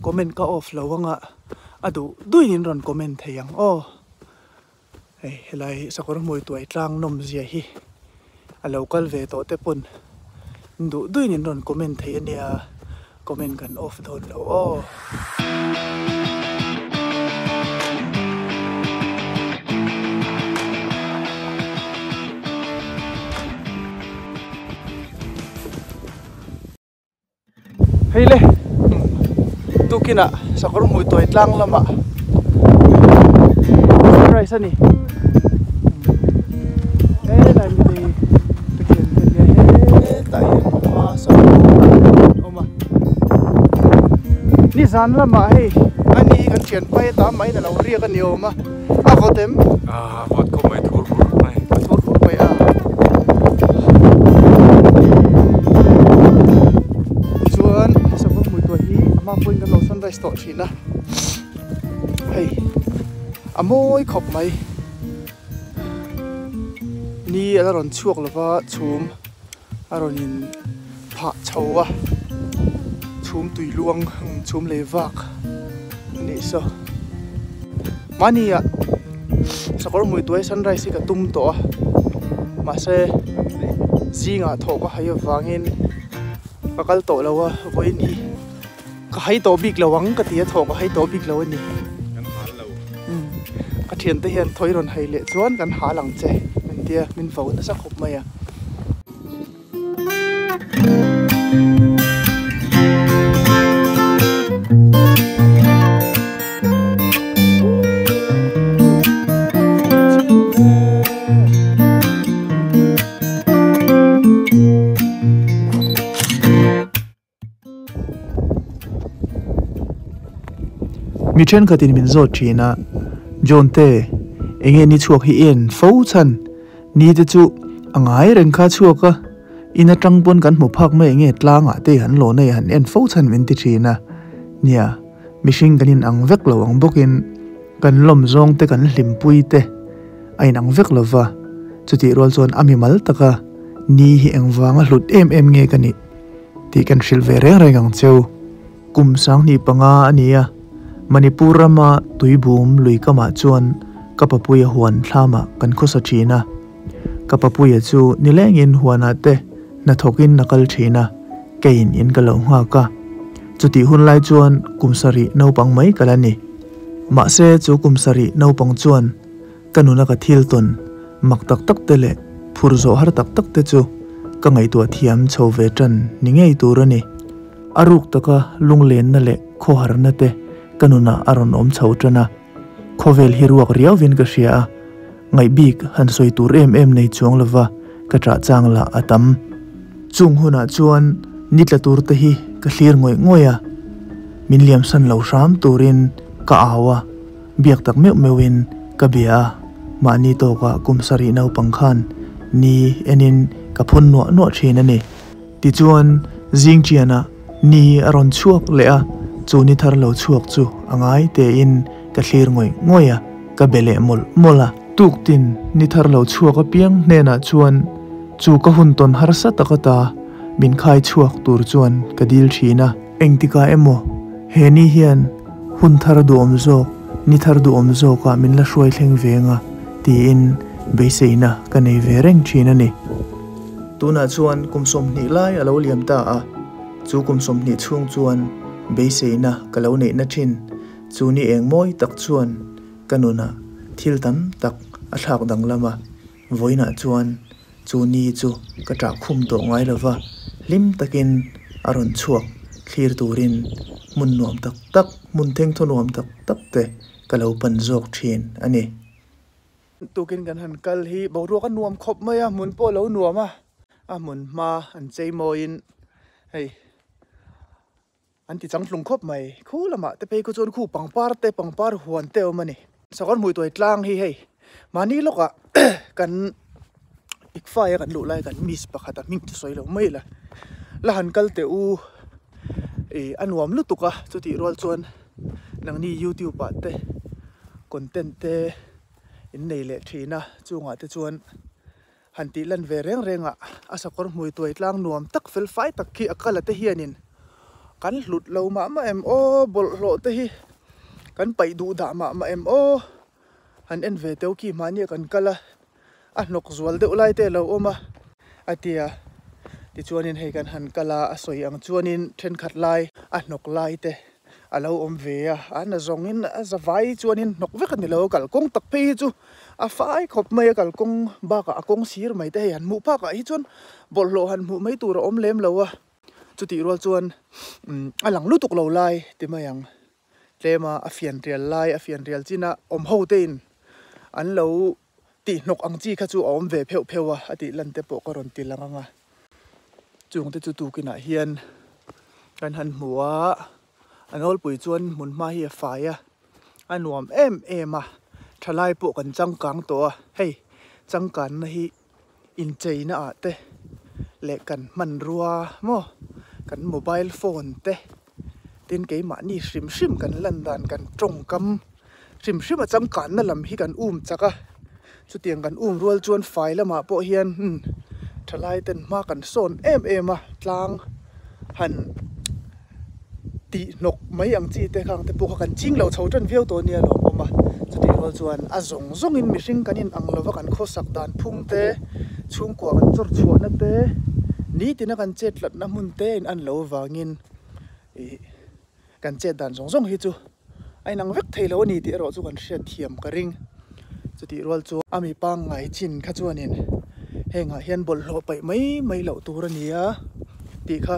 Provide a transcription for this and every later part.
Comment ka off lo anga a duh duhin in rawn comment thei ang aw. Hei helai sakawr hmui tuai tlang nawm zia hi a lo kal ve tawh te pawn duh duhin in rawn comment thei ania comment kan off dawn lo aw. Hei le tukinah sakawr hmui tuai tlang lamah sunrise a ni helai mi te khian hetah hian hma sakawr an awm a nizan lamah hei ani hi kan thian pai a tam maiin a lo riak a ni awm a a vawt em? A vawt khawp mai thur hur mai. A thur hur mai a. Chuan savawm hmui tuah hi a hma pawhin kan lo sunrise tawh thin a. Hei a mawi khawp mai. Ni a la rawn chhuak lova chhum a rawn in phah chho a. Chhum tui luang chhum lei vak a nih saw. Mahni ah sakawr hmui tuai sunrise hi ka tum tawh a mahse zingah thawh ka hai avangin ka kal tawh lo a vawiin hi ka hai tawh bik lo ang ka ti a thawh ka hai tawh bik lo a ni. Kan hal lo. Ka thiante hian thawi rawn hai leh chuan kan hal ang che min tia min vo nasa khawp mai a. Mi thenkhatin min zawt thin a, John te, enge ni chhuak hi en fo chhan? Ni te chu a ngai reng kha chhuak a, in atang pawn kan hmu phak mai enge tlangah te han lawn a han en fo chhan min ti thin a. Nia, mihring kan in ang vek lo ang bawkin kan lawm zawng te kan hlimpui te a in ang vek lo va, chutih rual chuan a mimal taka ni hi engvanga hlut em em nge ka nih tih kan hrilh ve reng reng ang cheu. Kum 2005 a ni a, Manipur rama tuibum lui kamah chuan ka papuia huan thlamah kan khawsa thin a. Ka papuia chu nilengin huanah te hnathawkin a kal thin a, keiin in ka lo nghak a. Chutih hun lai chuan kum sarih naupang mai ka la ni. Mahse chu kum sarih naupang chuan ka nuna ka thil tawn mak tak tak te leh phur zawh har tak tak te chu ka ngaihtuah thiam chho ve tan ni ngei tur a ni. A ruk taka lunglenna leh khawharna te ka nunah a rawn awm chho tan a, khawvel hi ruak riauvin ka hria a, ngaih bik han sawi tur em em nei chuang lova ka ṭah chang lah a tam. Chung hunah chuan ni tla tur te hi ka thlir ngawih ngawih a, min liamsan lo hram turin ka au a, biak tak meuh meuhin ka bia a, mahni tawkah kum sarih naupang khan ni enin ka phun nuah nuah ṭhin a ni. Tichuan, zingṭianah ni a rawn chhuak leh a, chu ni thar lo chhuak chu a ngai tein ka thlir ngawih ngawih a, ka be leh mawlh mawlh a. Tuktin ni thar lo chhuak apiang hnenah chuan chu ka hun tawn harsa tak ata min khai chhuak tur chuan ka dil thin a. Engtikah emaw he ni hian hun thar duhawm zawk, ni thar duhawm zawkah min la hruai thleng ve anga tiin beiseina ka nei ve reng thin a ni. Tunah chuan kum 20 lai a lo liam ta a, chu kum 20 chhung chuan beiseina ka lo neihna thin chu ni eng mawi tak chuan ka nunah thil tam tak a thlak danglam a, vawiinah chuan chu ni chu ka ṭah khum tawh ngai lova, hlim takin a rawn chhuak thlir turin hmun nuam tak tak, hmun thengthaw nuam tak tak te ka lo pan zawk thin a ni. Tukin kan han kal hi boruak a nuam khawp mai a, hmun pawh a lo nuam a, a hmun hma an chei mawiin hei an ti changtlung khawp mai. Khu lamah te phei khu chuan khu pangpar te pangpar huan te a awm a ni. Sakawr hmui tuai tlang hi hei mahni lawkah kan ikfai a kan luh lai kan miss pakhat a hming chu sawi lo mai la, la han kal teh u ih a nuam lutuk a chutih rual chuan nangni youtube ah te content te in nei leh thin a chungah te chuan han tih lan ve reng reng ah a sakawr hmui tuai tlang nuam tak fel fai tak khi a kal a te hianin. Kan hlut lo mah mah em aw, bawlhhlawh te hi kan paih duh dah mah mah em aw. Han en ve teuh khi mahnia kan kal a, a hnawk zual deuh lai te a lo awm a, a ti a. Tichuanin hei kan han kal a, a sawi ang chuanin thenkhat lai a hnawk lai te a lo awm ve a, a na zawngin a za vai chuanin hnawk vek a ni lo, kalkawng tak phei hi chu a fai khawp mai a, kalkawng bakah a kawng sir mai te hei han hmuh phakah hi chuan bawlhhlawh han hmuh mai tur a awm lem lo a. Chutih rual chuan a lang lutuk lo lai ti mai ang. Tlema a fian rial lai, a fian rial china awm ho te in an lo tih hnawk ang chi kha chu a awm ve pheuh pheuh a, a tih lan te pawh ka rawn ti lang ang a. Chung te chu tukinah hian kan han hmu a, a nawlpui chuan hmun hma hi a fai a, a nuam em em a, thalai pawh kan changkang tawh a, hei changkanna hi incheina ah te leh kan hmanrua maw kan mobile phone te tin keimahni hrim hrim kan lan dan kan tawngkam hrim hrim a changkanna lam hi kan um chak a chutiang kan um rual chuan fai lamah pawh hian hmm thalai ten hma kan sawn em em a tlang han tih hnawk mai ang chi te khang te pawh kha kan ching lo chho tan viau tawh nia lawm awm a chutih rual chuan a zawng zawngin mihring kan in ang lova kan khawsak dan phung te chhungkua kan chawr chhuahna te nitin a kan chet tlatna hmun te a in an lo vangin ih kan chet dan zawng zawng hi chu a inang vek thei lo a ni tih erawh chu kan hriat thiam ka ring chutih rual chuan a mi pangngai chin kha chuanin hengah hian bawlhhlawh paih mai mai loh tur a ni a tih kha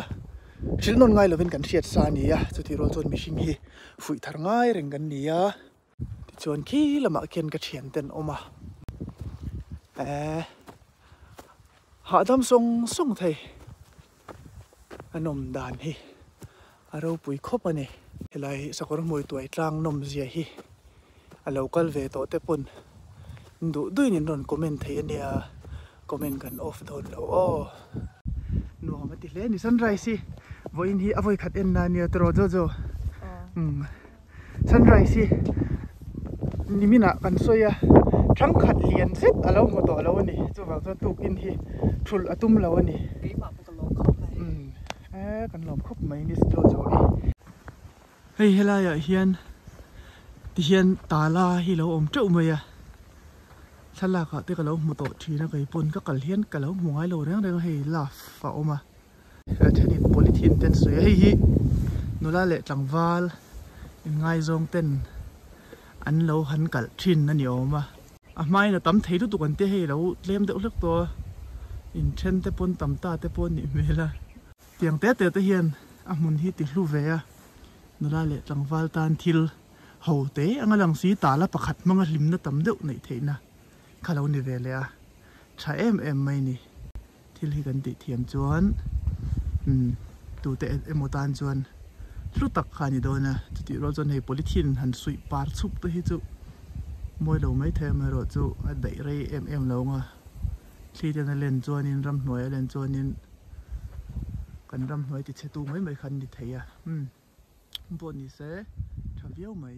hrilh nawn ngai lovin kan hriat sa a ni a chutih rual chuan mihring hi fuih thar ngai reng kan ni a tichuan khi lamah khian ka thian te an awm a ehh hahdam sawng sawng thei a nawm dan hi. A ropui khawp a ni. Helai sakawr hmui tuai tlang nawm zia hi a lo kal ve tawh te pawn duh duhin in rawn comment thei a nia, comment kan off dawn lo aw. Nuam a ti hle a ni sunrise hi vawiin hi a vawi khat en na a nia tiraw Jojo? Umm sunrise hi niminah kan sawi a thangkhat lian zet a lo hmu tawh lo a ni chuvang chuan tukin hi thulh a tum lo a ni. Keimah pawh ka lawm khawp mai. E kan lawm khawp mai miss Jojo i. Hei helai ah hian tihian tala hi lo awm teuh mai a thlalak ah te ka lo hmu tawh thin a kei pawn ka kal hian ka lo hmu ngai lo reng reng a hei love a awm a a thenin polythene te an sawi a hei hi nula leh tlangval inngaizawng ten an lo han kalh thin a ni awm a. A hmain a tam thei lutuk an tia hei lo tlem deuh hlek tawh a, inthen te pawn tam ta te pawh a nih hmel a. Tiang te te te hian a hmun hi ti hlu ve a, nula leh tlangval tan thil ho te anga lang si tala pakhat hmanga hlimna tam deuh neih theihna kha lo ni ve leh a, tha em em mai ni. Thil hi kan tih thiam chuan umm tute emaw tan chuan hlu tak kha a ni dawn a, chutih rual chuan hei polythene han suih par chhup te hi chu mawi lo mai thei amaherawh chu a daih rei em em lo ang a, thli ten a len chuanin ramhnuai a len chuanin kan ramhnuai ti chhe tu mai mai kha an ni thei a, umm pawh ni se tha viau mai.